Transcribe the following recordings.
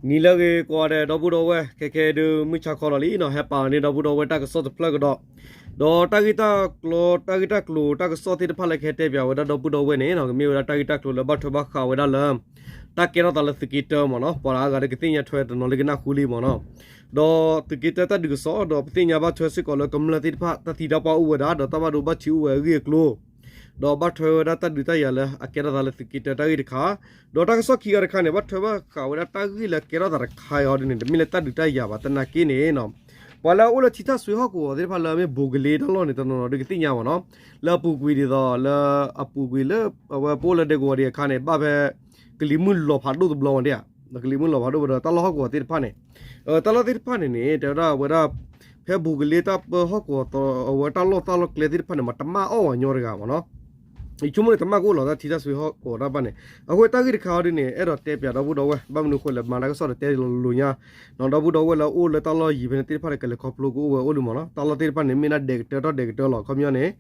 နံၤလၢအဂ့ၤကိးဂၤဒဲး ဒီပုၢ်ဒီဝဲၢ် ခဲခဲဒုး မုၢ်ဆါခီလီၤလံနီၤ, ဟဲပာ်န့ၢ်ဒီပုၢ်ဒီဝဲၢ်တၢ်ကစီၣ်တဖျၢၣ်ကဒီး, ဒီးတၢ်ဂ့ၢ်တၢ်ကျိၤ တၢ်ဂ့ၢ်တၢ်ကျိၤ တၢ်ကစီၣ်သ့ၣ်တဖၣ်လၢ ကဟဲတဲပၠးဝဲဒၣ်ဒီပုၢ်ဒီဝဲၢ်န့ၣ်နီၤ, ကမ့ၢ်ဝဲဒၣ်တၢ်ဂ့ၢ်တၢ်ကျိၤလၢဘၣ်ထွဲဘၣ်ဃးဝဲဒၣ်လၢ တၢ်ကဲထီၣ်သးလၢသုးက့တၢမ့ၢ်နီၤ, ပှၤလၢအဂၤဒီးကသ့ၣ်ညါထွဲတနီၤလၢကနၢ်ဟူလံမ့ၢ်နီၤ, ဒီးသုးက့တၢတၢ်ဒုးကစီၣ် ဒီးပသ့ၣ်ညါဘၣ်ထွဲစ့ၢ်ကီးလၢကမျၢၢ်သ့ၣ်တဖၣ် တၢ်သံတၢ်ပှၢ်အိၣ်ဝဲဒၣ် ဒီးတၢ်ဘၣ်ဒိဘၣ်ထံးအိၣ်ဝဲအဂ့ၢ်အကျိၤ ဒီးဘၣ်ထွဲဝဲဒၣ်တၢ်ဒုးတၢ်ယၤလၢအကဲထီၣ်သးလၢသုးက့တၢတၢ်ဂ့ၢ်တခါ, ဒီးတၢ်ကစီၣ်ခံဂၤတခါန့ၣ် ဘၣ်ထွဲဘၣ်ဃးဝဲဒၣ်တၢ်ဂ့ၢ်လၢကဲထီၣ်သးတခါအံၤဒ်န့ၣ် တမ့ၢ်လၢတၢ်ဒုးတၢ်ယၤဘၣ် သနာ်က့န့ၣ်နီၤ, ပှၤလၢအအိၣ်လၢထံထၣ်စွ့ဟီၣ်ကဝီၤသ့ၣ်တဖၣ်လၢအမ့ၢ်ဘိးကလ့တၢ်လီၢ်န့ၣ် တနီၤနီၤဒုးကသ့ၣ်ညါမ့ၢ်နီၤ, လၢအပူၤကွံာ်ဒ်သိး လၢအပူၤကွံာ်လၢ အဝဲပအိၣ်လၢဒဲကဝီၤဒံးအခါန့ၣ် ဘၣ်ဖဲ ကလံၤမုၢ်လီၤဖးဒိၣ်တဘျီမ့ၢ်ဒ်ဧါ, ကလံၤမုၢ်လီၤဖးဒိၣ်ဝဲဒီးတၢ်လီၢ်ဟီၣ်ကဝီၤသ့ၣ်တဖၣ်န့ၣ်, တၢ်လီၢ်သ့ၣ်တဖၣ်န့ၣ်န့ၣ် တဲဝဲဒၣ်ဝဲဒၣ် ဖဲဘိးကလ့တၢ်ပၢဟီၣ်ကဝီၤ အဝဲတၢ်လီၢ်တၢ်လီၢ်ကျဲသ့ၣ်တဖၣ်န့ၣ် မ့ၢ်တမၣ်အီၣ်ဝဲညီတဂၤမ့ၢ်နီၤ, ယဆိကမိၣ်န့ၣ် တမၣ်ကအိၣ်လီၤတၢ်ထံထၣ်စွ့ဟီၣ်ကဝီၤတၢ်ဘၣ်န့ၣ်, အဃိတၢ်ဂ့ၢ်တခါအံၤဒ်န့ၣ် အဲၣ်ဒိးတဲပၠးဒီပုၢ်ဒီဝဲၢ် ဘၣ်မနုၤအဃိလဲၣ် မၤတၢ်ကစီၣ်ဒီးတဲလိၤလိၤညါ ဒီပုၢ်ဒီဝဲၢ်လၢအအိၣ်လၢတၢ်လီၢ်ယံၤဖဲန့ၣ်သ့ၣ်တဖၣ်န့ၣ် ကလဲၤခီဖျိကအိၣ်ဝဲအိၣ်လံမ့ၢ်နီၤ, တၢ်လီၢ်သ့ၣ်တဖၣ်န့ၣ် မ့ၢ်ဒၣ်ဒဲးကတၢၢ်ထီၣ်ဒဲးကတၢၢ်လီၤ ခီပညီန့ၣ်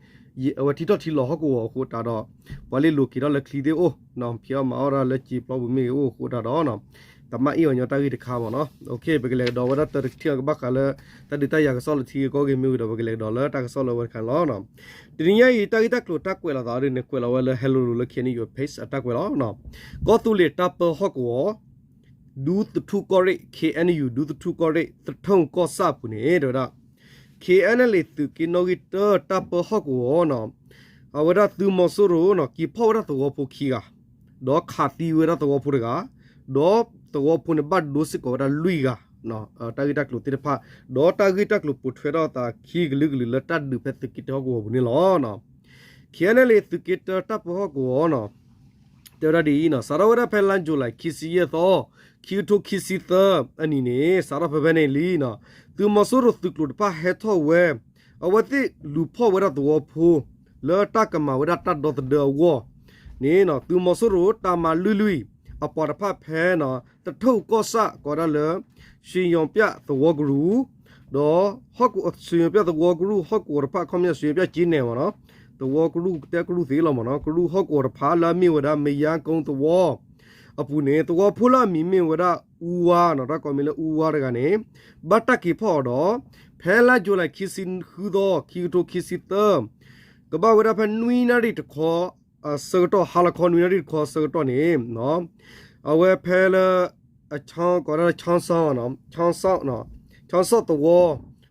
အဝဲထံထီၣ်ထံလီၤဟီၣ်ကဝီၤအဃိတးဒီး ပှၤလ့လိၤက့ၤထီၣ်လၢချံသ့ၣ်အိၣ်, ဖံးအီၣ်မၤအီၣ်ဒၣ်လၢစံာ်ပျီပူၤမ့ၢ်ဂ့ၤအိၣ်အဃိတးဒီး တမၣ်အီၣ်ဝဲညီတၢ်ဂ့ၢ်တခါမ့ၢ်နီၤ, ပကလဲၤကဒီးဝဲဒၣ်တၢတထံၣ်အကဘၣ်ဃးလၢ တၢ်ဒုးတၢ်ယၤကစီၣ်လၢထံဂ့ၢ်ကီၢ်ဂ့ၢ်မ့ၢ်ဝံၤဒီး ပကလဲၤကဒီးလၢတၢ်ကစီၣ်လၢဝဲတခါန့ၣ်လီၤ. တနံၤညါအံၤ တၢ်ဂ့ၢ်တၢ်ကျိၤတၢ်ကွဲးလီၤသးဒ်န့ၣ် ကွဲးလီၤဝဲလၢ Hello Hello လၢ K N U page အတၢ်ကွဲးလီၤ. ကီၢ်သူလ့ၤတၢ်ပၢဟီၣ်ကဝီၤ ဒူသထူၣ်ကီၢ်ရ့ၣ် K N U ဒူသထူၣ်ကီၢ်ရ့ၣ် သထူၣ်ကီၢ်ဆၣ်အပူၤန့ၣ် တဲဝဲဒၣ် K N L A သုးက့နီၣ်ဂံၢ်တၢတၢ်ပၢဟီၣ်ကဝီၤနီၤ, အဝဲဒၣ်သုးမီၤစိရိၤနီၤ က့ၤဖီၣ်ဝဲဒၣ်သဝီဖိခံဂၤ, ဒီးခးသံဝဲဒၣ်သဝီဖိတဂၤ, ဒီးသဝီဖိန့ၣ်ဘၣ်ဒိစ့ၢ်ကီးဝဲဒၣ်လွံၢ်ဂၤ, တၢ်ဂ့ၢ်တၢ်ကျိၤသ့ၣ်တဖၣ်, ဒီးတၢ်ဂ့ၢ်တၢ်ကျိၤပိာ်ထွဲထီၣ်သးခံကလုာ်ကလုာ်လၢတၢ်ဒုးဖဲသုးက့တၢဟီၣ်ကဝီၤပူၤန့ၣ်လီၤ. K N L A သုးက့တၢတၢ်ပၢဟီၣ်ကဝီၤနီၤ တဲဝဲဒၣ်ဒ်အံၤနီၤ, စးထီၣ်ဝဲဒၣ်ဖဲလါယူၤလံ ခံဆံယဲၢ်သီ, ခံကထိခံဆံသၢအနံၤန့ၣ် စးထီၣ်ဖဲဖဲန့ၣ်လံနီၤ, သုးမီၤစိရိၤသုးကျိၤတဖၣ်ဟဲထီၣ်ဝဲ, အဝဲသ့ၣ်လူၤဖီၣ်ဝဲဒၣ်သဝီဖိ လၢတၢ်ကမၤဝဲဒၣ်တၢ်ဒီသဒၢအဂီၢ်န့ၣ် သုးမီၤစိရိၤတၢ်မၤလွံၢ်လွံၢ် အပှၤတဖၣ်ဖဲ သထူၣ်ကီၢ်ဆၣ်ကိးဒၣ်လၢ ရွှေရောင်ပြသဝီကရူၢ်, ဒီး ရွှေရောင်ပြသဝီကရူၢ်ဟီၣ်ကဝီၤတဖၣ် ခီပညီ ရွှေရောင်ပြက့ၤနဲၣ်မ့ၢ်နီၤ, သဝီကရူၢ်တဲကရူၢ်သ့လီၤမ့ၢ်နီၤ, ကရူၢ်ဟီၣ်ကဝီၤတဖၣ်လၢအမ့ၢ်ဝဲဒၣ် မယါကိသဝီအပူၤန့ၣ် သဝီဖိလၢအမံၤမ့ၢ်ဝဲဒၣ်အူဝါနီၤ, တၢ်ကိးမံၤလၢအူဝါတဂၤန့ၣ် ဘၣ်တၢ်က့ၤဖီၣ်အီၤဒီး ဖဲလါယူၤလံ ခံဆံဃုသီ, ခံကထိခံဆံသၢ ကဘၣ်ဝဲဒၣ်ဖဲနွံနၣ်ရံၣ်တခီ အဆၢကတီၢ် ဟါလီၤခီနွံနၣ်ရံၣ်တခီအဆၢကတီၢ်န့ၣ် အဝဲဖဲလၢ အ ကိးဒၣ် ချီစီၣ် ချီစီၣ်သဝီ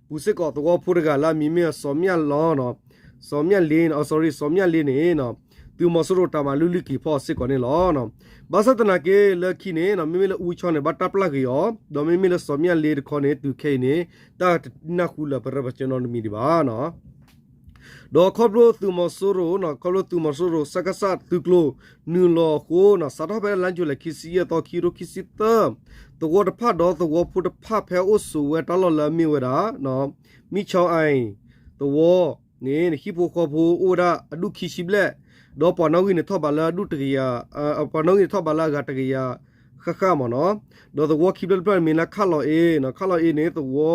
ပူၤစ့ၢ်ကီး သဝီဖိတဂၤလၢအမံၤမ့ၢ် စီၤမျၢ်လီ စီၤမျၢ်လ့ sorry စီၤမျၢ်လ့န့ၣ် သုးမီၤစိရိၤတၢ်မၤလွံၢ်လွံၢ်က့ၤဖီၣ်စ့ၢ်ကီးန့ၣ်လီၤ. ဘၣ်ဆၣ်သနာ်က့လၢခံန့ၣ် မ့မ့ၢ်လၢအူဝါန့ၣ် ဘၣ်တၢ်ပျၢ်က့ၤအီၤ, ဒီးမ့မ့ၢ်လၢစီၤမျၢ်လ့တခီန့ၣ် တုၤခဲအံၤန့ၣ် တၢ်တနၢ်ဟူလၢပရၢပဆၢနီတမံၤဒံးဘၣ်နီၤ. ဒီးခီဖျိသုးမီၤစိရိၤ, ခီဖျိသုးမီၤစိရိၤ စကစ သုးကျိၤနုာ်လီၤအဃိနီၤ, စးထီၣ်ဖဲလါယူၤလံ ခံဆံယဲၢ်သီ ခံကထိခံဆံသၢ, သဝီတဖၣ်ဒီးသဝီဖိတဖၣ်ဖဲအိၣ်ဆိးဝဲတၢ်လီၢ်လၢအမ့ၢ်ဝဲဒၣ် မံၣ်ဆီအံၤသဝီန့ၣ် ဟံၣ်ဖိဃီဖိအိၣ်ဝဲဒၣ်အဒူၣ်ခံဆံဘျဲၣ်, ဒီးပှၤနီၣ်ဂံၢ်န့ၣ်ထီၣ်ဘးလၢအဒူၣ်တကယၤ, ပှၤနီၣ်ဂံၢ်န့ၣ်ထီၣ်ဘးလၢအဂၤတကယၤဃၣ်ဃၣ်မ့ၢ်နီၤ, ဒီးသဝီခံဖျၢၣ်တဖျၢၣ်န့ၣ်မ့ၢ်လၢခးလီၤအ့နီၤ, ခးလီၤအ့န့ၣ် သဝီ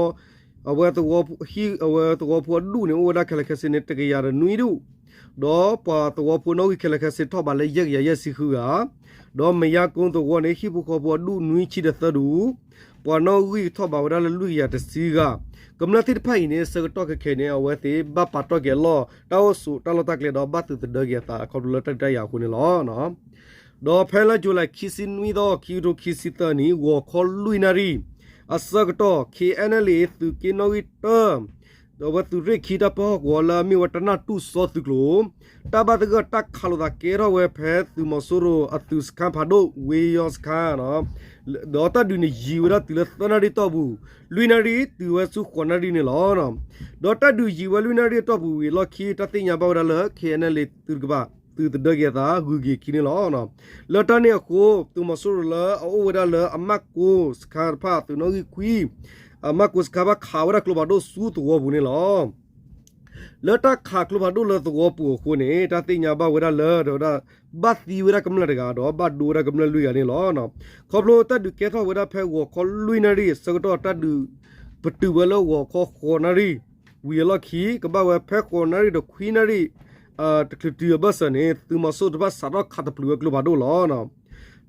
အဝဲသဝီဟံၣ် အဝဲသဝီဖိအဒူၣ်န့ၣ် အိၣ်ဝဲဒၣ်ခဲလၢာ်ခဲဆ့န့ၣ် တကယၤဒီးနွံဒူၣ်, ဒီးပှၤသဝီဖိနီၣ်ဂံၢ်ခဲလၢာ်ခဲဆ့ထီၣ်ဘးလၢယဲၢ်ကယၤယဲၢ်ဆံဃုဂၤ, ဒီးမယါကိသဝီန့ၣ် ဟံၣ်ဖိဃီဖိအဒူၣ်နွံဆံဒီးသၢဒူၣ်, ပှၤနီၣ်ဂံၢ်ထီၣ်ဘးဝဲဒၣ်လၢလွံၢ်ကယၤတဆံဂၤ, ကမျၢၢ်သ့ၣ်တဖၣ်အံၤန့ၣ် ဆၢကတီၢ်ခဲခဲအံၤန့ၣ် အဝဲသ့ၣ်ဘၣ်ပာ်တ့ၢ်က့ၤအလီၢ် တၢ်အိၣ်ဆိးတၢ်လီၢ်တၢ်ကျဲဒီးဘၣ်သုးသဒၢက့ၤအသးအခီဖျိလၢတၢ်ဒုးတၢ်ယၤအဃိန့ၣ်လီၤ. ဒီးဖဲလါယူၤလံ ခံဆံနွံသီ ခံကထိခံဆံသၢနံၣ် ဂီၤခီလွံၢ်နၣ်ရံၣ် အဆၢကတီၢ် K N L A သုးက့နီၣ်ဂံၢ်တၢ ဒီးအဝဲသုးရ့ၣ်ခံတၢ်ပၢဟီၣ်ကဝီၤလၢအမ့ၢ်ဝဲတနၢ်တူၢ်စီသုးကျိၤ တၢ်ဘၣ်သဂၢၢ်တၢ်ခးလိာ်သးကဲထီၣ်ဝဲဖဲသုးမီၤစိရိၤအသုးစခါဖးဒိၣ် ဝ့ယီစခါ ဒီးတၢ်ဒုးန့ၣ်ယံာ်ဝဲဒၣ်တုၤလၢသၢနၣ်ရံၣ်တီၢ်ပူၤ လွံၢ်နၣ်ရံၣ်တုၤဝဲဆူဃိးနၣ်ရံၣ်န့ၣ်လီၤ. ဒီးတၢ်ဒုးယံာ်ဝဲလွံၢ်နၣ်ရံၣ်အတီၢ်ပူၤဝံၤအလီၢ်ခံ တၢ်သ့ၣ်ညါဘၣ်ဝဲဒၣ်လၢ K N L A သုးတကပၤ သုးသဒၢက့ၤအသးဂုၤက့ၤခံန့ၣ်လီၤ. လၢတၢ်န့ၣ်အဃိ သုးမီၤစိရိၤလၢအအိၣ်ဝဲဒၣ်လၢအမၢ်ကိစခါတဖၣ် သုးနီၣ်ဂံၢ်ခွံ အမၢ်ကိစခါဘၣ်ခးဝဲဒၣ်ကျိဖးဒိၣ်ဆူသဝီပူၤန့ၣ်လီၤ. လၢတၢ်ခးကျိဖးဒိၣ်လၢသဝီပူၤအဃိန့ၣ် တၢ်သ့ၣ်ညါဘၣ်ဝဲဒၣ်လၢ တဲဝဲဒၣ် ဘၣ်သံဝဲဒၣ်ကမျၢၢ်တဂၤဒီး ဘၣ်ဒိဝဲဒၣ်ကမျၢၢ်လွံၢ်ဂၤန့ၣ်လီၤ. ခီဖျိတၢ်ဒုးကဲထီၣ်ဝဲဒၣ်ဖဲဂီၤခီလွံၢ်နၣ်ရံၣ်အဆၢကတီၢ် တၢ်ဒုးပတုာ်ဝဲလၢဂီၤခီဃိးနၣ်ရံၣ် ဝံၤအလီၢ်ခံ ကဘၣ်ဝဲဖဲဃိးနၣ်ရံၣ်ဒီးခွံနၣ်ရံၣ် တချုးတုၤအဘၢၣ်စၢၤန့ၣ် သုးမီၤစိရိၤတဖၣ်စးထီၣ်ခးသပျုးဝဲကျိဖးဒိၣ်လီၤ.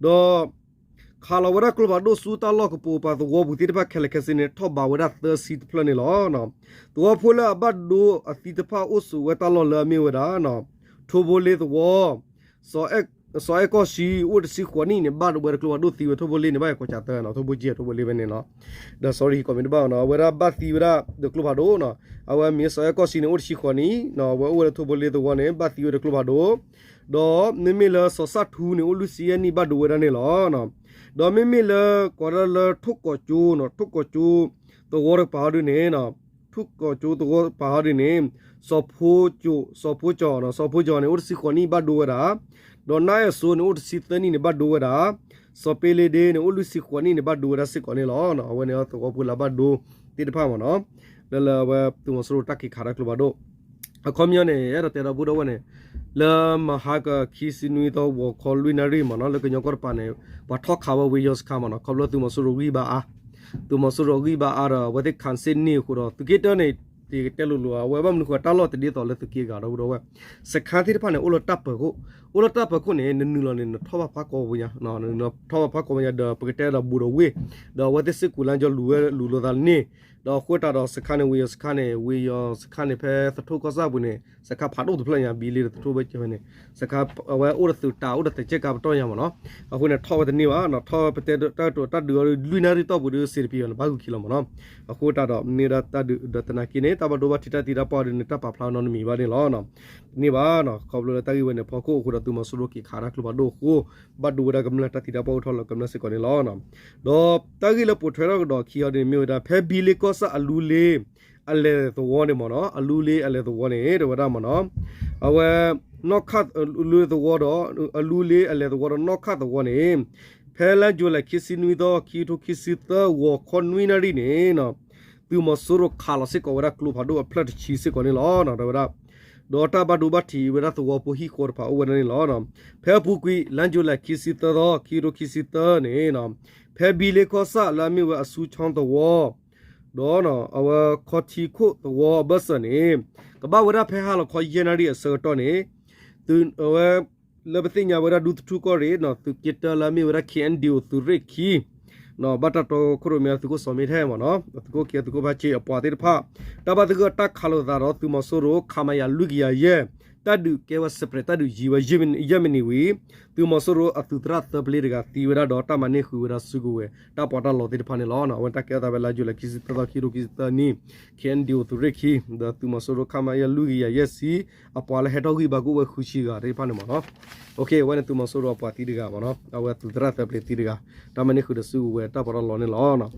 ဒီး ခ ဟးလီၤဝဲဒၣ်ကျိဖးဒိၣ်ဆူတၢ်လီၢ်ကပိာ်ပၤသဝီပူၤသ့ၣ်တဖၣ်ခဲလၢာ်ခဲဆ့န့ၣ် ထီၣ်ဘးဝဲဒၣ်သၢဆံတဖျၢၣ်န့ၣ်လီၤ. သဝီဖိလၢအဘၣ်ဒိအသံတဖၣ်အိၣ်ဆိးဝဲတၢ်လီၢ်လၢအမ့ၢ်ဝဲဒၣ် ထိၣ်ဘိလ့သဝီ စီၤအဲၣ်ကီၢ်ဆံ အိၣ်တဆံဃိးနံၣ်န့ၣ် ဘၣ်ဒိဝဲဒၣ်ကျိဖးဒိၣ်သံဝဲ ထိၣ်ဘိလ့န့ၣ် ဘၣ်ကွဲးစးသၢနီၤ ထိၣ်ဘိကၠ့ထိၣ်ဘိလ့ဖဲန့ၣ်နီၤ ဒီး sorry ဟံၣ်ကီးမ့ၢ်တဘၣ်နီၤ အဝဲဒၣ်ဘၣ်သံဝဲဒၣ်ဒီးကျိဖးဒိၣ်နီၤ အဝဲမ့ၢ်စီၤအဲၣ်ကီၢ်ဆံန့ၣ် အိၣ်တဆံဃိးနံၣ်နီၤ အဝဲအိၣ်ဝဲလၢထိၣ်ဘိလ့သဝီန့ၣ် ဘၣ်သံဝဲဒီးကျိဖးဒိၣ် ဒီးမ့မ့ၢ်လၢစီၤစၣ်ထူန့ၣ် အိၣ်လွံၢ်ဆံယဲၢ်နံၣ် ဘၣ်ဒိဝဲဒၣ်န့ၣ်လီၤ. ဒီးမ့မ့ၢ်လၢ ကိးဒၣ်လၢထိၣ်ကီၤကၠိနီၤ ထိၣ်ကီၤကၠိသဝီတကပၤဟီဒုန့ၣ် ထိၣ်ကီၤကၠိသဝီတကပၤဟီဒုန့ၣ် စီၤဖိကၠီၤ စီၤဖိကၠီၤနီၤ စီၤဖိကၠီၤန့ၣ် အိၣ်တဆံဃိးနံၣ် ဘၣ်ဒိဝဲဒၣ် ဒီးနၢ်အဲၣ်စိန့ၣ် အိၣ်တဆံသၢနံၣ်န့ၣ် ဘၣ်ဒိဝဲဒၣ် စီၤပ့လ့ဒ့န့ၣ် အိၣ်လွံၢ်ဆံဃိးနံၣ်န့ၣ် ဘၣ်ဒိဝဲဒၣ်စ့ၢ်ကီးန့ၣ်လီၤ. အဝဲန့ၣ်သဝီဖိလၢအဘၣ်ဒိသ့ၣ်တဖၣ်မ့ၢ်နီၤ လၢလၢအဝဲသုးမီၤစိရိၤတၢ်က့ၤခးတၢ်ကျိဖးဒိၣ် အခီပညီန့ၣ် အဲၣ်ဒိးတဲဒီပုၢ်ဒီဝဲၢ်န့ၣ် လၢမဟါကခံဆံနွံသီ ဂီၤခီလွံၢ်နၣ်ရံၣ်မ့ၢ်နီၤ လၢကညီကီၢ်တပၤန့ၣ် ပှၤထီၣ်ခးဝဲဝ့ၢ်ယီၤစခါမ့ၢ်နီၤ ခီဖျိသုးမီၤစိရိၤဂံၢ်ဘါအါ သုးမီၤစိရိၤဂံၢ်ဘါအါဒီး အဝဲသ့ၣ်ခးစ့ၢ်န့ၢ်အဃိဒီး သုးက့တၢၢ်န့ၣ် ယကတဲလိၤလိၤ အဝဲဘၣ်မနုၤဃိ တၢ်လီၢ်တဒ်သိးလၢသုးက့ဂၤဒီပုၢ်ဒီဝဲၢ် စခါသ့ၣ်တဖၣ်န့ၣ် အိၣ်လၢတၢ်ပၢၤခိၣ် အိၣ်လၢတၢ်ပၢၤခိၣ်န့ၣ် နနုာ်လီၤန့ၣ် နထီၣ်ဘၣ်ဖးကီပူၤညါ နထီၣ်ဘၣ်ဖးကီပူၤညါဒီး ပကတဲဒီးဘူးဒီးဝ့ၢ် ဒီးအဝဲသ့ၣ်စ့ၢ်ကီးလၢကၠီလူၤဝဲလူၤလိာ်သးန့ၣ် ဒီးအဃိသတးဒီးစခါန့ၣ် ဝ့ၢ်ယီၤစခါန့ၣ် ဝ့ၢ်ယီၤစခါန့ၣ် ဖဲသထူၣ်ကီၢ်ဆၣ်ပူၤန့ၣ် စခါဖးဒိၣ်တဖျၢၣ်ညါ ဘံလ့ဒီးသထူၣ်ဘၣ်ကၠီဖဲန့ၣ် စခါ အဝဲအိၣ်ဒီးသုးတၢ်အိၣ်ဒီးသုးကဲကါပတီၢ်ညါမ့ၢ်နီၤ အဃိန့ၣ် ထီၣ်ဝဲတန့ၢ်ဘၣ် ထီၣ်ဝဲပတဲတၢ်ကတိၤတၢ်ဒုးအီၤဒုး လွံၢ်နၣ်ရံၣ်တီၢ်ပူၤဒုး စ့တပံၤအီၤန့ၣ် ဘၣ်ဂုာ်ခံလီၤမ့ၢ်နီၤ အဃိသတးဒီး မ့ၢ်ဒၣ်တၢ်ဒုးဒီးသနာ်က့န့ၣ် တၢ်ဘၣ်ဒိဘၣ်ထံးတၢ်သံတၢ်ပှၢ်ဒုးန့ၣ် တၢ်ပာ်ဖျါနီတမံၤဘၣ်န့ၣ်လီၤ တန့ၢ်ဘၣ် ခီဖျိလၢတၢ်ဂ့ၢ်ဝဲန့ၣ် ဖီခိၣ်အဃိဒီးသုးမီၤစိရိၤက့ၤခးတၢ်ကျိဖးဒိၣ်အဃိ ဘၣ်ဒိဝဲဒၣ်ကမျၢၢ်တၢ်သံတၢ်ပှၢ်အိၣ်ထီၣ်လၢကမျၢၢ်စ့ၢ်ကီးန့ၣ်လီၤ ဒီးတၢ်ဂ့ၢ်လၢပိာ်ထွဲထီၣ်ကဒီးခံအီၤဒ်န့ၣ် မ့ၢ်ဝဲဒၣ် ဖဲဘံလ့ကီၢ်ဆၣ်အလူလ့ အလဲၤသဝီန့ၣ်မ့ၢ်နီၤ အလူလ့အလဲၤသဝီန့ၣ် တဲဝဲဒၣ်မ့ၢ်နီၤ အဝဲ နီၢ်ခၣ်လူလ့သဝီဒီး အလူလ့အလဲၤသဝီဒီးနီၢ်ခၣ်သဝီန့ၣ် ဖဲလါယူၤလံခံဆံနွံသီ ခံကထိခံဆံသၢ ဂီၤခီနွံနၣ်ရံၣ်န့ၣ် သုးမီၤစိရိၤခးလီၤစ့ၢ်ကီးဝဲဒၣ်ကျိဖးဒိၣ်အဖျၢၣ်တဆံစ့ၢ်ကီးန့ၣ်လီၤ တဲဝဲဒၣ် ဒီးတၢ်ဘၣ်ဒိဘၣ်ထံးဝဲဒၣ်သဝီဖိဟံၣ်ဃီတဖၣ်အိၣ်ဝဲဒၣ်န့ၣ်လီၤ ဖဲအပူၤကွံာ် လါယူၤလံခံဆံသၢသီ ခံကထိခံဆံသၢန့ၣ် ဖဲဘံလ့ကီၢ်ဆၣ်လၢအမ့ၢ်ဝဲအစူချီသဝီ ဒီးအဝဲခီထံခိၣ်သဝီအဘၢၣ်စၢၤန့ၣ် ကဘၣ်ဝဲဒၣ်ဖဲဟါလီၤခီယဲၢ်နၣ်ရံၣ်အဆၢကတီၢ်န့ၣ် သုးအဝဲ လၢပသ့ၣ်ညါဝဲဒၣ်ဒူသထူၣ်ကီၢ်ရ့ၣ်နီၤ သုးက့တၢၢ်လၢအမ့ၢ်ဝဲဒၣ် ခ့ၣ်အဲၣ်ဒ့ၣ်အိၣ် သုးရ့ၣ်ခံ ဘၣ်တၢ်တီခိၣ်ရိၣ်မဲ သုးခိၣ်စီၤမ့ထဲမ့ၢ်နီၤ သုးခိၣ်ခံ သုးခိၣ်ဖးဆ့ အပှၤသ့ၣ်တဖၣ် တၢ်ဘၣ်သဂၢၢ်တၢ်ခးလိာ်သးဒီးသုးမီၤစိရိၤ ခမရ လွံၢ်ကယၤယဲၢ် တၢ်ဒုးကဲဝဲ separate တၢ်ဒုးယံၤဝဲယဲၢ်မံးနံးဝံၤ သုးမီၤစိရိၤအသုးသရၣ်သၢပျ့တဂၤသံဝဲဒၣ်ဒီးတၢ်မၤန့ၢ်ဃုာ်ဝဲဒၣ်စုကဝဲၤ တၢ်ပီးတၢ်လီသ့ၣ်တဖၣ်န့ၣ်လီၤ. အဝဲတၢ်ကဲထီၣ်သးဖဲလါယူၤလံခံဆံသၢသီ ခံကထိခံဆံသၢနံၣ် ခ့ၣ်အဲၣ်ဒ့ၣ်အိၣ် သုးရ့ၣ်ခံ ဒီးသုးမီၤစိရိၤ ခမရ လွံၢ်ကယၤယဲၢ်ဆံ အပှၤလၢဟဲထီၣ်ဂံၢ်ဘါကအိၣ်ဝဲဃုဆံဂၤသ့ၣ်တဖၣ်န့ၣ်မ့ၢ်နီၤ အဝဲန့ၣ်သုးမီၤစိရိၤအပှၤသံတဂၤမ့ၢ်နီၤ အဝဲသုးသရၣ်သၢပျ့သံတဂၤ တၢ်မၤန့ၢ်ဃုာ်ဒီးစုကဝဲၤတၢ်ပီးတၢ်လီန့ၣ်လီၤ.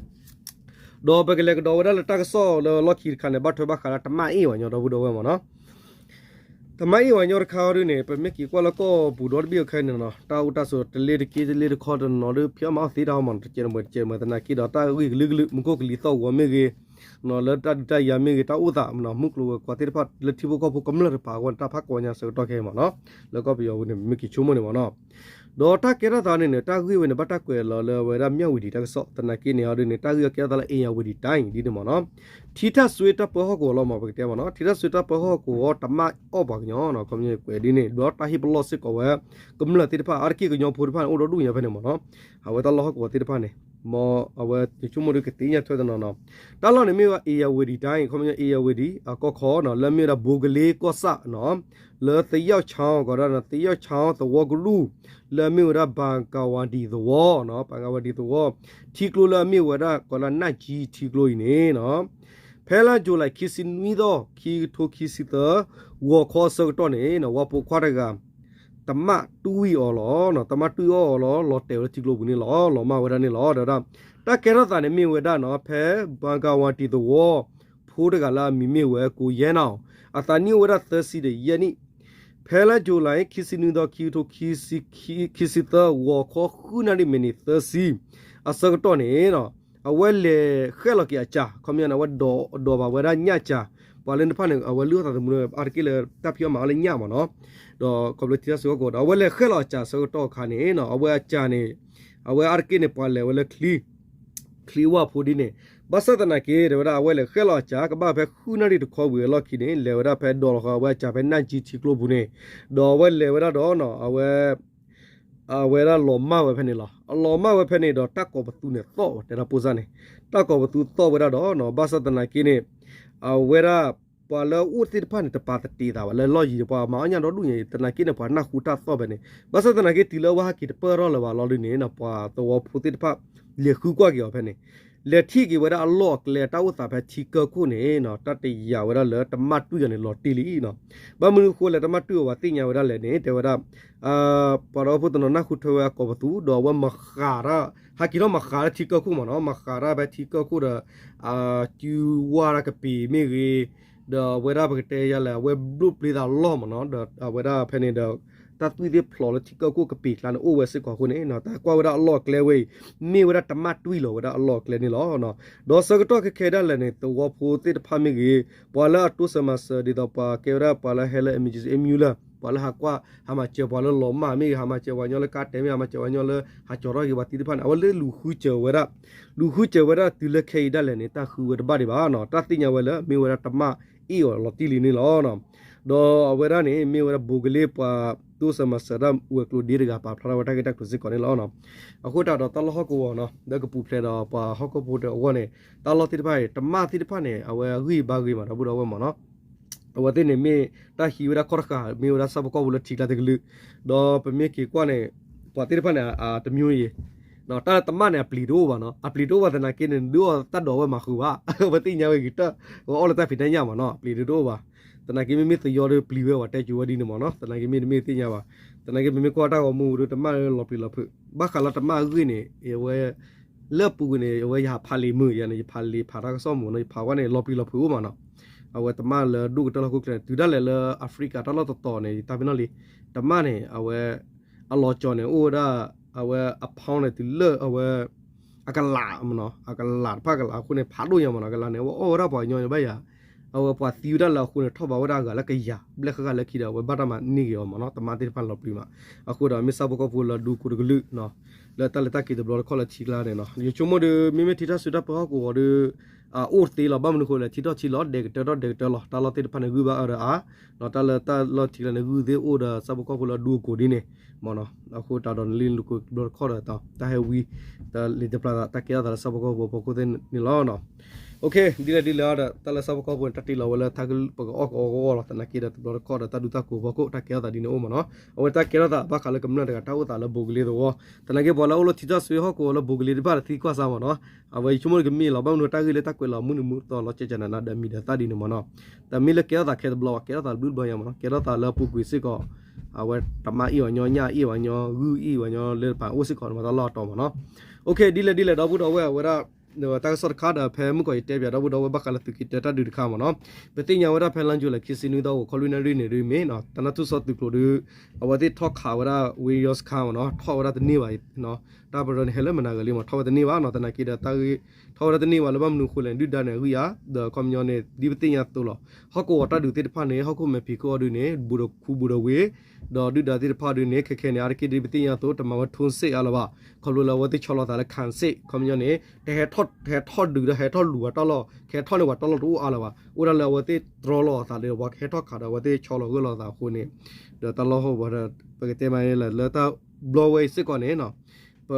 ဒီးပကလဲၤကဒီးဝဲဒၣ်လၢတၢ်ကစီၣ်လၢလီၢ်ခံတခါန့ၣ် ဘၣ်ထွဲဘၣ်ဃးလၢတမၣ်အ့ၣ်ဝဲညီဒီပုၢ်ဒီဝဲၢ်မ့ၢ်နီၤ တမၣ်အ့ၣ်ဝဲညီတခါအီၤဒုန့ၣ် ပမ့ၢ်က့ၤကွၢ်လၢကီၢ်ပူၤဒီတဘ့ၣ်အခဲအံၤန့ၣ်နီၤ တၢ်အိၣ်တၢ်ဆိးတလ့တက့တလ့တခီတနီၤဒီး ဖျီမၤအီၣ်သ့တၢ်အီၣ်မ့ၢ်နီၤ တကဲးတမှဲးတကဲးတမှဲးသနာ်က့ဒီး တၢ်ဂ့ၢ်ကလုာ်ကလုာ် မူခိၣ်ကလံၤသီၣ်ဂီၤမ့ၢ်ဂ့ၤ လၢတၢ်ဒုးတၢ်ယၤမ့ၢ်ဂ့ၤ တၢ်အိၣ်သးမ့ၢ်နီၤ မုၢ်ကျိၤဝဲၤကွာ်သ့ၣ်တဖၣ်လၢထံဖိကီၢ်ဖိကမျၢၢ်တပၤအဂီၢ်န့ၣ် တၢ်ဖးကီညါဆၢကတီၢ်ခဲအံၤမ့ၢ်နီၤ လၢကီၢ်ပယီၤပူၤန့ၣ် ပမ့ၢ်က့ၤဆိကမိၣ်န့ၣ်မ့ၢ်နီၤ ဒီးတၢ်ကဲထီၣ်သးန့ၣ်န့ၣ် တၢ်ဂ့ၢ်ဝဲန့ၣ် ဘၣ်တၢ်ကွဲးလီၤလၢအဝဲဒၣ် မြဝတီ တၢ်ကစီၣ် သနာ်က့န့ၣ်အီၤဒုန့ၣ် တၢ်ဂ့ၢ်အီၤကဲထီၣ်သးလၢ ဧရာဝတီတိုင်း ဒ်န့ၣ်မ့ၢ်နီၤ ထံထၣ်စွ့တၢ်ပၢဟီၣ်ကဝီၤလီၤမ့ၢ် ပကတဲမ့ၢ်နီၤ ထံထၣ်စွ့တၢ်ပၢဟီၣ်ကဝီၤ တမၣ်အီၣ်ပှၤကညီနီၤ ခီပညီကွဲးဒ်န့ၣ် ဒီးတၢ်ဟ့ၣ်ပလီၢ်စ့ၢ်ကီးဝဲ ကမျၢၢ်သ့ၣ်တဖၣ် အါတက့ၢ်ကညီဖိတဖၣ်န့ၣ် အိၣ်ဒီဒူၣ်ညါဖဲန့ၣ်မ့ၢ်နီၤ အဝဲတၢ်လီၢ်ဟီၣ်ကဝီၤသ့ၣ်တဖၣ်န့ၣ် မ်အဝဲယဆိကမိၣ်ဒုကသ့ၣ်ညါထွဲတနီၤနီၤ တၢ်လီၢ်န့ၣ်မ့ၢ်ဝဲ ဧရာဝတီတိုင်း ခီပညီ ဧရာဝတီ အကီၢ်ခီနီၤ လၢအမ့ၢ်ဝဲဒၣ် ဘိကလ့ကီၢ်ဆၣ်နီၤ လၢသယီၣ်ချောင်း ကိးဒၣ်သယီၣ်ချောင်းသဝီကရူၢ် လၢအမ့ၢ်ဝဲဒၣ် ဘန်ကာဝတီ သဝီနီၤ ဘန်ကာဝတီ သဝီ ထံကျိလၢအမ့ၢ်ဝဲဒၣ် ကိးဒၣ် နၢ်ကၠံထံကျိအံၤန့ၣ်နီၤ ဖဲလါယူၤလံခံဆံနွံသီ ခံကထိခံဆံသၢ ဂီၤခီအဆၢကတီၢ်န့ၣ်နီၤ ဝၤပိာ်ခွါတဂၤ တမၣ်တွံၢ်အီၤလီၤ တမၣ်တွံၢ်အီၤလီၤ လီၤတဲာ်ဝဲလၢထံကျိပူၤန့ၣ်လီၤ လီၤမၢ်ဝဲဒၣ်န့ၣ်လီၤ ဒီး တၢ်ကဲထီၣ်သးန့ၣ်မ့ၢ်ဝဲဒၣ်နီၤ ဖဲ ဘန်ကာဝတီ သဝီ ဖိတဂၤလၢအမံၤမ့ၢ်ဝဲ ကိယဲနီၤ အသးနံၣ်အိၣ်ဝဲဒၣ်သၢဆံဒီးယဲၢ်နံၣ် ဖဲလါယူၤလံခံဆံနွံသီ ခံကထိခံဆံသၢ ဂီၤခီဃုနၣ်ရံၣ် မံးနံးသၢဆံ အဆၢကတီၢ်န့ၣ်နီၤ အဝဲလဲၤဃဲၣ်လီၤက့ၤအစၢ် ခီပညီန့ၣ် အဝဲဒိးဘၣ်ဝဲဒၣ်ညၣ်စၢ် ပှၤလၢတဖၣ်န့ၣ် အဝဲလုၢ်အီၣ်သးသမူလၢ အါတက့ၢ်လၢတၢ်ဖံးအီၣ်မၤအီၣ်လၢညၣ်မ့ၢ်နီၤ ဒီးခီဖျိထံတၢ်စူၤဟီၣ်ကဝီၤဒီး အဝဲလဲၤဃဲၣ်လီၤအစၢ်အဆၢကတီၢ်အခါန့ၣ်နီၤ အဝဲအစၢ်န့ၣ် အဝဲအါတက့ၢ်န့ၣ် ပှၤလဲၤဝဲလၢချံ ချံဝၣ်ဖိဒ်န့ၣ် ဘၣ်ဆၣ်သနာ်က့ တဲဝဲဒၣ် အဝဲလဲၤဃဲၣ်လီၤအစၢ် ကဘၣ်ဖဲဃုနၣ်ရံၣ်တခီဝံၤအလီၢ်ခံန့ၣ် လဲၤဝဲဒၣ်ဖဲဒိးလီၤဃာ်အဝဲအစၢ်ဖဲနၢ်ကၠံထံကျိပူၤန့ၣ် ဒီးအဝဲလဲၤဝဲဒၣ်ဒီးနီၤ အဝဲ အဝဲဒၣ်လီၤမၢ်ဝဲဖဲန့ၣ်လီၤ. အလီၤမၢ်ဝဲဖဲန့ၣ်ဒီး တၢ်ကိးပသူန့ၣ်သီၣ်ဝဲ တဲဒၣ်ပိၢ်စၢ်န့ၣ်, တၢ်ကိးပသူသီၣ်ဝဲဒၣ်ဒီးနီၤ, ဘၣ်ဆၣ်သနာ်က့န့ၣ် အဝဲဒၣ် ပှၤလၢအအိၣ်သ့ၣ်တဖၣ်န့ၣ် တပာ်တတံးသးဘၣ် လၢလီၢ်ယံၤဒီး ပှၤမၤအီၣ်ညၣ်ဒီဒူၣ်ညါအံၤ သနာ်က့န့ၣ် ပှၤနၢ်ဟူတၢ်သီၣ်ဖဲန့ၣ်, ဘၣ်ဆၣ်သနာ်က့တုၤလၢအဝဲဟဲက့ၤတပၢၢ်ထီၣ်လၢၤဘၣ်လီၤဒုန့ၣ်နီၤ, ပှၤသဝီဖိသ့ၣ်တဖၣ် လဲၤဃုကွၢ်က့ၤအီၤဖဲန့ၣ်, လဲၤထံၣ်က့ၤဝဲဒၣ်အလီၢ်အကျဲ တၢ်အိၣ်သးဖဲထံကၢၢ်ခိၣ်န့ၣ်နီၤ, တၢ်တယာ်ဝဲဒၣ်လၢတမၣ်တွံၢ်အီၤန့ၣ် လီၤတံၢ်လံနီၤ. ဘၣ်မနုၤအဃိလဲၣ် တမၣ်တွံၢ်အီၤ ပှၤသ့ၣ်ညါဝဲဒၣ်လဲၣ်န့ၣ် တဲဝဲဒၣ် ပှၤဒီးဖိတနီၤနၢ်ဟူထွဲဝဲအကိးပသူ ဒီးအဝဲမၤဃးတၢ် ဟဲက့ၤထီၣ်မၤဃးတၢ်ထံကၢၢ်ခိၣ်မ့ၢ်နီၤ, မၤဃးတၢ်ဖဲထံကၢၢ်ခိၣ်ဒီး စုဝါတၢ်ကပ့ၤမ့ၢ်ဂ့ၤ, ဒီးအဝဲဒၣ်ပကတဲယၤလဲၣ် အဝဲဘျိၣ်ပျ့ၤသးလီၢ်မ့ၢ်နီၤ, ဒီးအဝဲဒၣ်ဖဲန့ၣ်ဒီး တၢ်သွံၣ်သ့ၣ်ဖျိးလၢထံကၢၢ်ခိၣ်ကပ့ၤကျါန့ၣ် အိၣ်ဝဲစ့ၢ်ကီးအဃိန့ၣ် တၢ်ကွၢ်ဝဲဒၣ်အလီၢ်အကျဲဝဲအံၤ မ့ၢ်ဝဲဒၣ်တမၣ်တွံၢ်လီၤဝဲဒၣ်အလီၢ်အကျဲန့ၣ်လီၤ. ဒီးဆၢကတီၢ်ခဲခဲဒၣ်လဲာ်န့ၣ် သဝီဖိသ့ၣ်တဖၣ်မ့ၢ်ဂ့ၤ, ပှၤလၢအတိစၢၤမၤစၢၤ ဒ်သိးပှၤကဲဝဲဒၣ်ပှၤလၢဟဲလၢ emergency အမၠူလၢ ပှၤလၢဟးကွၢ် ဟးမၤစၢၤပှၤလၢလီၤမၢ်မ့ၢ်ဂ့ၤ, ဟးမၤစၢၤပှၤညီလၢကါတဲာ်မ့ၢ် ဟးမၤစၢၤပှၤညီလၢ ဟးကၠီၤထီၣ်က့ၤပှၤသံတဖၣ်န့ၣ် အဝဲလၢလူၤဃုစၢၤဝဲဒၣ်, လူၤဃုစၢၤဝဲဒၣ်တုၤလၢခဲအံၤဒၣ်လဲာ်န့ၣ် တၢ်ဃုဝဲတဘၣ်ဒံးဘၣ်နီၤ, တၢ်သ့ၣ်ညါဝဲလၢ မ့ၢ်ဝဲဒၣ်တမၣ်အ့ၣ်အီၤလီၤတံၢ်လံန့ၣ်လီၤ. ဒီးအဝဲဒၣ်န့ၣ် မ့ၢ်ဝဲဒၣ်ဘိးကလ့ပှၤတိစၢၤမၤစၢၤတၢ်ဝဲၤကျိၤဒ့တဂၤ ပာ်ဖျါထီၣ်ဝဲတၢ်ဂ့ၢ်တၢ်ကျိၤစ့ၢ်ကီးန့ၣ်လီၤ. အဃိသတးဒီးတၢ်လီၢ်ဟီၣ်ကဝီၤနီၤ လၢကပူၤဖျဲးဒီးပှၤဟီၣ်ခိၣ်ဖိတအဂီၢ်န့ၣ် တၢ်လီၢ်သ့ၣ်တဖၣ်အံၤ တမၣ်သ့ၣ်တဖၣ်န့ၣ် အဝဲအဂံၢ်ဘါဂ့ၤမး ဒီပုၢ်ဒီဝဲၢ်မးနီၤ အဝဲသ့ၣ်န့ၣ်မ့ၢ်တၢ်ဟံးဝဲဒၣ်ခီၣ်တဃာ် မ့ၢ်ဝဲဒၣ်ဆၣ်ဖိကီၢ်ဖိလၢထံကျါတကလုာ်, ဒီးပမ့ၢ်က့ၤကွၢ်န့ၣ် ပှၤသ့ၣ်တဖၣ်န့ၣ် တမျိုးယံၤ, တၢ်တမၣ်န့ၣ် အပျံၤတအိၣ်ဘၣ်နီၤ, အပျံၤတအိၣ်ဘၣ်သနာ်က့န့ၣ် ဒုးအီၣ်တၢ်ဒိးဝဲမၤဃုာ်ဘၣ်, ပသ့ၣ်ညါဝဲဂ့ၤတၢ်, အီၣ်လၢတၢ်ဖံးတၢ်ညၣ်မးနီၤ အပျံၤတအိၣ်ဘၣ်, သနာ်က့မ့မ့ၢ်သယီဒီးပျံၤဝဲ ပှၤတဲကၠိဝဲဒ်န့ၣ်မးနီၤ သနာ်က့မ့တမ့ၢ်သ့ၣ်ညါဘၣ်, သနာ်က့ပမ့ၢ်ကွၢ်တၢ်ဂီၤမူဒီး တမၣ်လၢလီၤပျံၤလီၤဖုး, ဘၣ်ဃးလၢတမၣ်အဂ့ၢ်န့ၣ် အဝဲ လၢအပူၤကွံာ်န့ၣ် အဝဲယဟးဖးလံာ်မုာ်ယၤန့ၣ် ယဖးလံာ်ဖးတၢ်ကစီၣ်မုာ်နီၤ ယဖးဝဲန့ၣ် လီၤပျံၤလီၤဖုးအိၣ်မးနီၤ, အဝဲတမၣ်လၢဒိၣ်ကတၢၢ်လၢဟီၣ်ခိၣ်ချၢန့ၣ် တုၤဒၣ်လဲာ်လၢ Africa တၢ်လီၢ်တတီၤန့ၣ် ယတၢ်ပ့ၤနီၣ်လံ, တမၣ်န့ၣ် အဝဲ အလီၤကၠီၤန့ၣ် အိၣ်ဝဲဒၣ် အဝဲအ pound န့ၣ် တုၤလၢအဝဲ အကလးမးနီၤ အကလးတဖၣ်ကလးအဃိန့ၣ် ဖးဒိၣ်ညါမးနီၤ အကလးန့ၣ် အဝဲအီၣ်ဝဲဒၣ်ပှၤကညီန့ၣ်ဘၣ်ယၤ, အဝဲပှၤသံဝဲဒၣ်လၢအဃိန့ၣ် ထီၣ်ဘးဝဲဒၣ်အဂၤလၢကယၤ ဘျဲၣ်ဃၣ်ဃၣ်လၢခံဒီး အဝဲဘၣ်တၢ်မၤန့ၢ်က့ၤအီၤမးနီၤ တမၣ်သ့ၣ်တဖၣ်လီၤပျံၤမး, အဃိဒီးမ့ၢ်ဆၣ်ဖိကီၢ်ဖိလၢအဒူကိးတကလုာ်နီၤ, လၢတၢ်လဲၤတၢ်က့ၤတဘျီတခီၣ်လၢထံကျါန့ၣ်နီၤ ယဆိကမိၣ်ဒီး မ့မ့ၢ်ထံထီၣ်စုတၢ်ပၢဟီၣ်ကဝီၤဒီး အအိၣ်သ့လီၤ ဘၣ်မနုၤဃိလဲၣ် ထံထီၣ်ထံလီၤ ဒဲးကတၢၢ်ထီၣ်ဒဲးကတၢၢ်လီၤ တၢ်လီၢ်သ့ၣ်တဖၣ်န့ၣ် ဂုၢ်ဘၣ်အၢဒီးအါ, တၢ်လၢတၢ်လီၢ်ထံကျါန့ၣ် ဂုၢ်သ့ၣ်အိၣ်ဒီးဆၣ်ဖိကီၢ်ဖိလၢအဒူအကိးဒ်န့ၣ်မးနီၤ, အဃိတၢ်ဒီးနလံနကိးတဘျီတခီၣ်ဒီး တၢ်ဟဲဝံ တၢ်လံတပျၢ်သး တၢ်ကဲထီၣ်သးလၢဆၣ်ဖိကီၢ်ဖိအဖီခိၣ်သ့ၣ်န့ၣ်လီၤ. ဒ်လဲၣ်ဒ်လဲၣ်ဒီး တၢ်လၢဆၣ်ဖိကီၢ်ဖိန့ၣ် တၢ်တ့လီၤဝဲလၢ ပကအီၣ်ကအီကဝီၤလီၤ သနာ်က့ဒီးတဘျီတခီၣ်ဒီး တၢ်ဒူတၢ်ကိးအဖီခိၣ် တၢ်ကဲထီၣ်သးဒ်န့ၣ်အိၣ်မးနီၤ, အဝဲတၢ်ကဲထီၣ်သးဘၣ်ဃးလၢကမျၢၢ်တဂၤ တၢ်အိၣ်သးလၢဘိးကလ့သဝီ, သနာ်က့ပှၤလၢအအိၣ်လၢထံထီၣ်စုဟီၣ်ကဝီၤလၢဘိးကလ့တဖၣ်ဒီးသံကွၢ်စါမးနီၤ, အဝဲယဆိကမိၣ်ကမ့ၢ်လီၤ ဘၣ်မနုၤတၢ်ဂ့ၢ်လၢတၢ်ကွဲးလီၤမုၢ်နံၤမုၢ်သီလီၤ ကဲကနၤနၤဒီးမံၤဒီးသၣ်ဒ်န့ၣ်မးနီၤ, တမ့ၢ်လၢကဲထီၣ်သးခဲတဘျီဘၣ် ကဲထီၣ်သးဘျုးဘျီညါမးနီၤ, ကဲထီၣ်သးလၢအပူၤကွံာ်စ့ၢ်ကီး အဝဲတမၣ်အ့ၣ်ဝဲညီ ညၣ်အ့ၣ်ဝဲညီ ဂုၢ်အ့ၣ်ဝဲညီ လၢတပၤအိၣ်စ့ၢ်ကီးမးတၢ်လီၢ်အတီၤမးနီၤ, ဒ်လဲၣ်ဒ်လဲၣ် ဒီပုၢ်ဒီဝဲၢ်အဝဲဒၣ် တၢ်ကစီၣ်တခါဒီး ဖဲမုၢ်ကီးယတဲပၠးဒီပုၢ်ဒီဝဲၢ်ဘၣ်ဃးလၢသုးက့ၤတၢတၢ်ဒုးတခါမးနီၤ, ပသ့ၣ်ညါဝဲဒၣ်ဖဲလါယူၤလံ ခံဆံနွံသီ ဂီၤခီလွံၢ်နၣ်ရံၣ်န့ၣ်ဒုးမ့ၢ်နီၤ တၢ်နၢ်ထူၣ်စီသုးကျိၤဒီး အဝဲသ့ၣ်ထီၣ်ခးဝဲဒၣ် ဝ့ယီစခါမးနီၤ ထီၣ်ဝဲဒၣ်တန့ၢ်ဘၣ်, တၢ်ပရၢန့ၣ် ဟဲလၢမနၤဂၤလံမး ထီၣ်ဝဲတန့ၢ်ဘၣ်နီၤ, သနာ်က့ဒီး ထီၣ်ဝဲဒၣ်တန့ၢ်ဘၣ်လၢဘၣ်မနုၤအဃိလဲၣ် ဒုၣ်ဒါန့ၣ်အဂံၢ်အါ, ဒီးခီပညီန့ၣ် ဒ်ပသ့ၣ်ညါအသိးလီၤ, ဟီၣ်ကဝီၤတၢ်ဒုးသ့ၣ်တဖၣ်န့ၣ် ဟီၣ်ခိၣ်မဲာ်ဖံးခိၣ်အီၤဒုးန့ၣ် ဘူးဒီးခူဘူးဒီးဝ့ၢ်, ဒီးဒုၣ်ဒါသ့ၣ်တဖၣ်ဒုးန့ၣ် ခဲခဲန့ၣ် အါတက့ၢ်ဒ်ပသ့ၣ်ညါအသိး တမၤဝဲထိစ့ၣ်အါလၢၤဘၣ်, ခီဖျိလၢအဝဲသ့ၣ်ဆီလီၤသးလၢ ခၣ်စ့ၣ် ခီပညီန့ၣ် တဟဲထီၣ်ဒုးဒီးဟဲထီၣ်လူၤပှၤတၢ်လီၢ် ကဟဲထီၣ်န့ၢ်ပှၤတၢ်လီၢ်တအိၣ်အါလၢၤဘၣ်, အိၣ်ဒၣ်လၢအဝဲသ့ၣ်တြီလီၤအသးဒီး ပှၤကဟဲထီၣ်ခးဒီးအဝဲသ့ၣ်ဆီလီၤဂၢၢ်လီၤသးအဃိန့ၣ်, ဒီးတၢ်လီၢ်ဟီၣ်ကဝီၤဒီး ပကတဲမးန့ၣ်လၢ လၢတၢ်ဘျီဝဲအံၤစ့ၢ်ကီးန့ၣ် ပ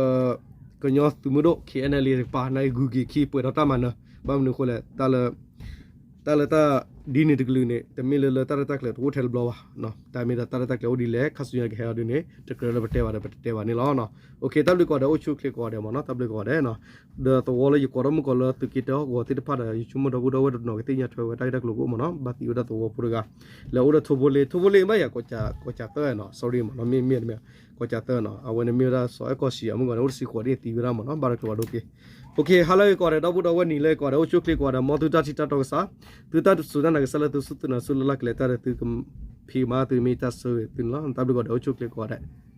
ကညီသုးမုၢ်ဒိၣ် KNLA တကပၤ နဂုၤက့ၤခံပှဲၤဒီးတၢ်မၤနၢၤ, ဘၣ်မနုၤအဃိလဲၣ် တၢ်လၢ တၢ်လၢတၢ်ဒ်န့ၣ်တကလုာ်န့ၣ် တမ့ၢ်လၢလၢတၢ်ရဲၣ်တၢ်ကျဲၤတအိၣ်ထဲတဘျီဘၣ်, တၢ်မ့ၢ်ဒီးတၢ်ရဲၣ်တၢ်ကျဲၤအိၣ်ဒ်လဲၣ် ခါဆူညါကဟဲအီၤဒ်န့ၣ် တကြၢးလၢပတဲဘၣ်ဒီးပတတဲဘၣ်န့ၣ်လီၤ. တၢ်ဘျုးကိးဂၤဒဲး အိၣ်ဆူၣ်ချ့ကိးဂၤဒဲးမးနီၤ တၢ်ဘျုးကိးဂၤဒဲး, ဒီးသဝီလၢယကိးထီၣ်မုၢ်ကီးလၢသုးက့တၢဟီၣ်ကဝီၤသ့ၣ်တဖၣ်ဒီး ယဆိကမိၣ်ဒီပုၢ်ဒီဝဲၢ်တနီၤကသ့ၣ်ညါထွဲဝဲတၢ်ဂ့ၢ်တၢ်ကျိၤကအိၣ်မးနီၤ ဘၣ်သံဝဲဒၣ်သဝီဖိတဂၤ လၢအိၣ်ဒီးထိဖိလ့ ထိဖိလ့ဘၣ်ယၤ ကီၢ်ကၠၤသၢနီၤ sorry မးနီၤ မ့ၢ်မ့ၢ်တမ့ၢ် ကီၢ်ကၠၤသၢနီၤ အဝဲန့ၣ်မ့ၢ်ဝဲဒၣ်စီၤအဲၣ်ကီၢ်ဆံးအမုၢ်ဂီၤန့ၣ် အိၣ်တဆံဃိးဒ်သံဝဲဒၣ်မးနီၤ ဘၣ်တကျိၤဘၣ်ဒိက့ၤ ဟါလၢဂ့ၤကိးဂၤဒဲး ဒီပုၢ်ဒီဝဲၢ်နံၤလၢဂ့ၤကိးဂၤဒဲး အိၣ်ဆူၣ်ချ့ကိးဂၤဒဲး မ်သုတၢ်ထံၣ်တၢ်တီကစၢ် သုတၢ်စူၢ်တၢ်နာ်ကစၢ်လၢသုစူၢ်သုနာ်ဆူလၢ်လၢ်ကျဲၤတၢ်ဒီးသုကဖံးကမၤသုမ့ၢ်တၢ်ဆၢဂ့ၤသုန့ၣ်လီၤ. တၢ်ဘျုးကိးဂၤဒဲး အိၣ်ဆူၣ်ချ့ကိးဂၤဒဲး